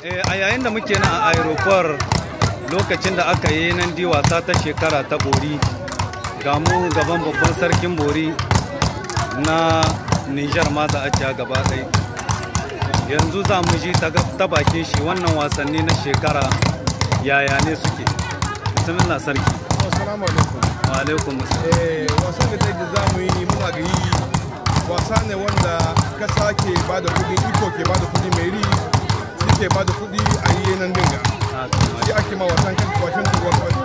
A yayin da muke nan a aeroport lokacin da aka yi nan di wasa ta shekara ta Bori, ga mu gaban babban sarkin Bori na Nijar ma za a ci gaba ɗaya. Yanzu za mu ji ta bakin shi wannan wasanni na shekara yaya ne suke. Bismillah sarki. Assalamu alaikum. Wa alaikum assalam. Wasan da za mu yi muna ga yi wasa ne wanda kasa ke ba da kudi, iko ke ba da kudi, meri ke ba da kudi a yi yanan dinga. Shi ake ma wasan wasan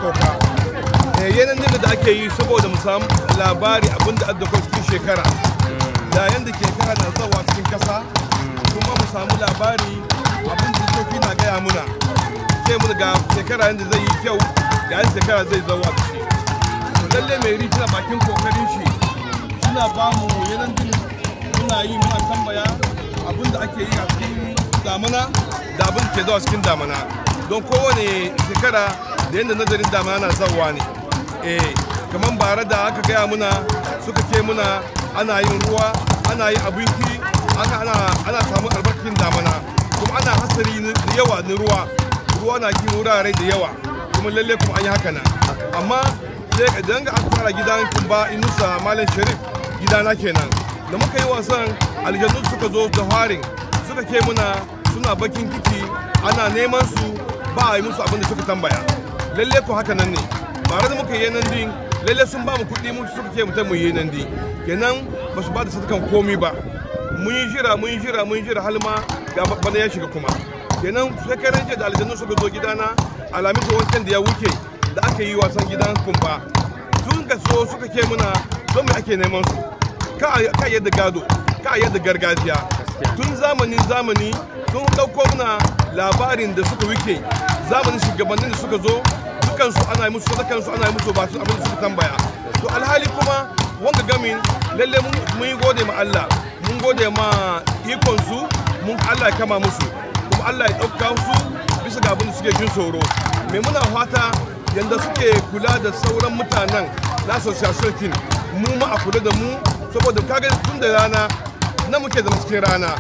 toka. Yanan dinga da ake yi saboda mu samu labari abinda adda cikin shekara. Da yanda shekara na zawa cikin kasa, kuma mu samu labari abinda dokoki na gaya muna. Sai mu ga shekara yanda zai yi kyau, ga yanda shekara zai zawa da shi. To lalle meri tana bakin kokarin shi. Suna ba mu yanan din muna yi muna tambaya abinda ake yi a cikin damana da abin ke zuwa cikin damana, don kowane shekara da yadda nazarin damana na zawa ne. Kamar bara da aka gaya muna suka ce muna ana yin ruwa, ana yin abinci, ana samun albarkacin damana, kuma ana hasari da yawa na ruwa, ruwa na kin wurare da yawa, kuma lalle kuma an yi haka nan. Amma sai idan aka fara gidan Kumba Inusa Malam Sharif gidana kenan da muka yi wasan, aljanu suka zo da harin suka ke muna suna bakin kiki, ana neman su ba a yi musu abin da suka tambaya. Lalle ko haka nan ne, bare da muka yi nan din lalle sun ba mu kuɗi mu suka ke mutum mu yi nan din kenan, ba su ba da sadakan komi ba. Mun yi jira mun yi jira mun yi jira har ma ga bana ya shiga kuma kenan. Shekaran jiya da aljanu suka zo gidana alhamisa wancan da ya wuce da aka yi wasan gidan Kumba, sun ka so suka ke muna don me ake neman su, ka yadda gado, ka yadda gargajiya. Tun zamanin zamani sun ɗauko muna labarin da suka wuce zamanin shugabannin da suka zo, dukansu ana yi musu sadakansu, ana yi musu ba su abin da suka tambaya. To alhali kuma wanga gamin lalle mun yi gode ma Allah, mun gode ma ikon su, mun Allah ya kama musu, kuma Allah ya ɗauka su bisa ga abin da suke jin tsoro. Me muna fata yanda suke kula da sauran mutanen na association mu ma a kula da mu, saboda kaga tun da rana na muke zama cikin rana,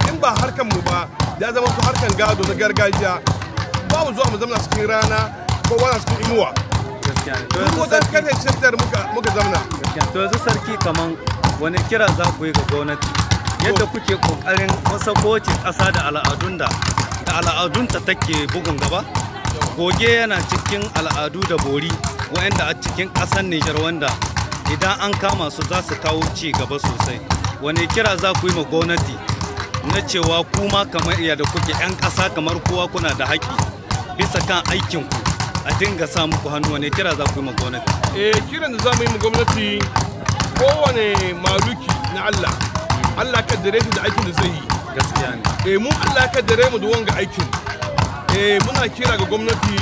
in ba harkan mu ba ya zama su harkan gado na gargajiya, ba mu zuwa mu zamna cikin rana ko wani cikin inuwa. Duk wata karfe shekar muka zamna. To yanzu sarki, kaman wani kira za ku yi ga gwamnati yadda kuke kokarin wasa kowace ƙasa da al'adun da al'adunta take bugun gaba? Goge yana cikin al'adu da bori waɗanda a cikin ƙasar Nijar wanda idan an kama su za su kawo ci gaba sosai. Wani kira za ku yi ma gwamnati na cewa kuma kamar iya da kuke 'yan ƙasa kamar kowa kuna da haƙƙi bisa kan aikinku a dinga sa muku hannu, wani kira za ku yi ma gwamnati? Kiran da za mu yi ma gwamnati, kowane maluki na Allah, Allah kaddare shi da aikin da zai yi. Gaskiya ne. Mu Allah kaddare mu da wanga aikin. Muna kira ga gwamnati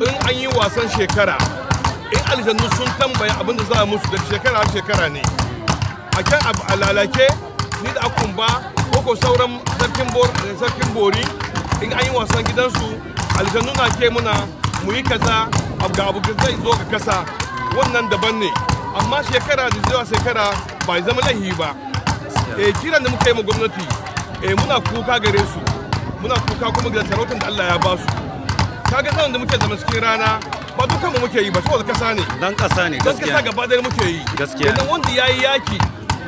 in an yi wasan shekara, in aljannu sun tambaya abin da za a musu da shekara shekara ne. A kan a lalake ni da Akumba ko sauran sarkin Bori, in an yi wasan gidansu aljannu na ke muna mu yi kaza, ga abu zai zo ga kasa, wannan daban ne. Amma shekara da zuwa shekara ba zama laihi ba. Kiran da muka yi ma gwamnati, muna kuka gare su, muna kuka kuma ga sarautar da Allah ya ba su. Kaga zaman da muke zama cikin rana ba dukkan mu muke yi ba, saboda kasa ne. Dan kasa ne, gaskiya. Dan kasa gaba ɗaya muke yi. Gaskiya. Idan wanda yayi yaki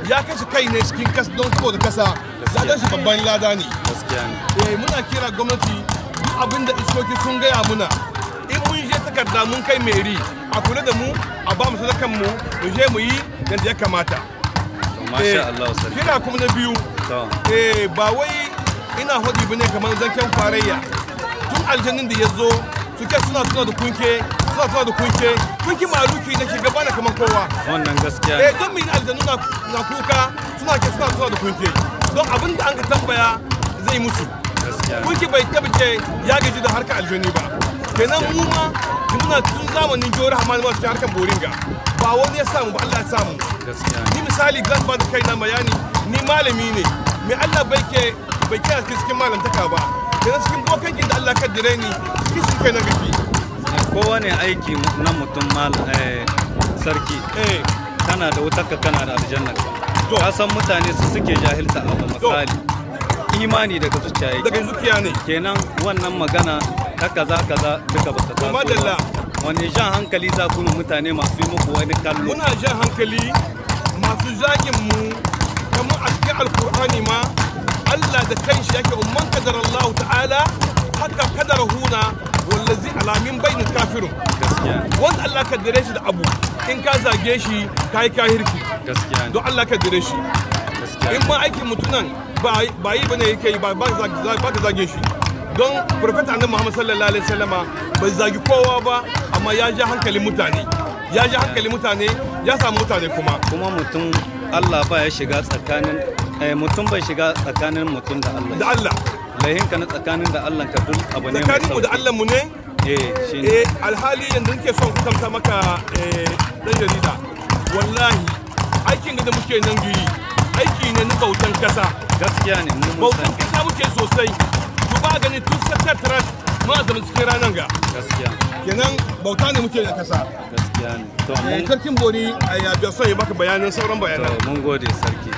ya kashe kai ne cikin kasa don saboda kasa, ladan shi babban lada ne. Gaskiya ne. Muna kira gwamnati duk abin da iskoki sun gaya muna, in mun je takarda mun kai meri a kula da mu, a ba mu sadakan mu, mu je mu yi yadda ya kamata. Masha Allah sarki. Kira kuma na biyu. Ba wai ina hodi bane kamar zanken farayya. Tun aljannin da ya zo suke suna suna da kunke, suna da kunke, kunki maluki da ke gaba na kamar kowa. Wannan gaskiya ne. Don min aljanu na kuka suna ke suna suna da kunke, don abin da an ka tambaya zai musu. Kunki bai tabbace ya gaji da harkar aljani ba. Kenan mu ma muna tun zamanin Jori Hamani ma cikin harkar Boringa. Ba wani ya samu ba, Allah ya samu. Ni misali zan ba da kaina bayani, ni malami ne. Me Allah bai ke bai kira cikin malantaka ba. Kenan cikin bokankin da Allah kaddare ni cikin shi kenan gafi. Kowane aiki na mutum sarki, kana da wutarka kana da aljannarka. Ka san mutane su suke jahilta abu, misali Imani daga zuciya yake. Daga zuciya ne. Kenan wannan magana ta kaza kaza duka ba ta taso ba. Madalla. Wani jan hankali za ku yi mutane masu yi muku wani kallo? Muna jan hankali masu zagin mu, kamar a cikin Alkur'ani ma Allah da kanshi yake umman kadar Allah ta'ala haka kadar huna wallazi alamin bainin kafirun. Gaskiya ne. Wanda Allah kaddare shi da abu, in ka zage shi kai kahirki. Gaskiya ne. Don Allah kaddare shi. Gaskiya In ne. ma aikin mutunan ba yi bane yake yi, ba ba ka zage shi. Don Prophet Annabi Muhammad sallallahu alaihi wasallama bai zagi kowa ba, amma ya ja hankalin mutane, ya ja hankalin mutane, ya samu mutane kuma. Kuma mutum Allah ba ya shiga tsakanin mutum bai shiga tsakanin mutum da Allah. Da Allah. Laihinka na tsakanin da Allah ka duk abu ne mai Tsakanin mu da sauki. Allah mu ne. Eh, shine. Eh, alhali yanzu nake son kwatanta maka, dan jarida, wallahi aikin da muke nan giri aiki ne na bautan kasa. Gaskiya ne, mu mun Bautan sani. kasa muke sosai. Duba gani, tun sattar taras muna zama cikin ranar ga. Gaskiya. Kenan bauta ne muke da kasa. Gaskiya ne. To mun Sarkin Bori ya biya son ya baka bayanan sauran bayanan. To mun gode, sarki.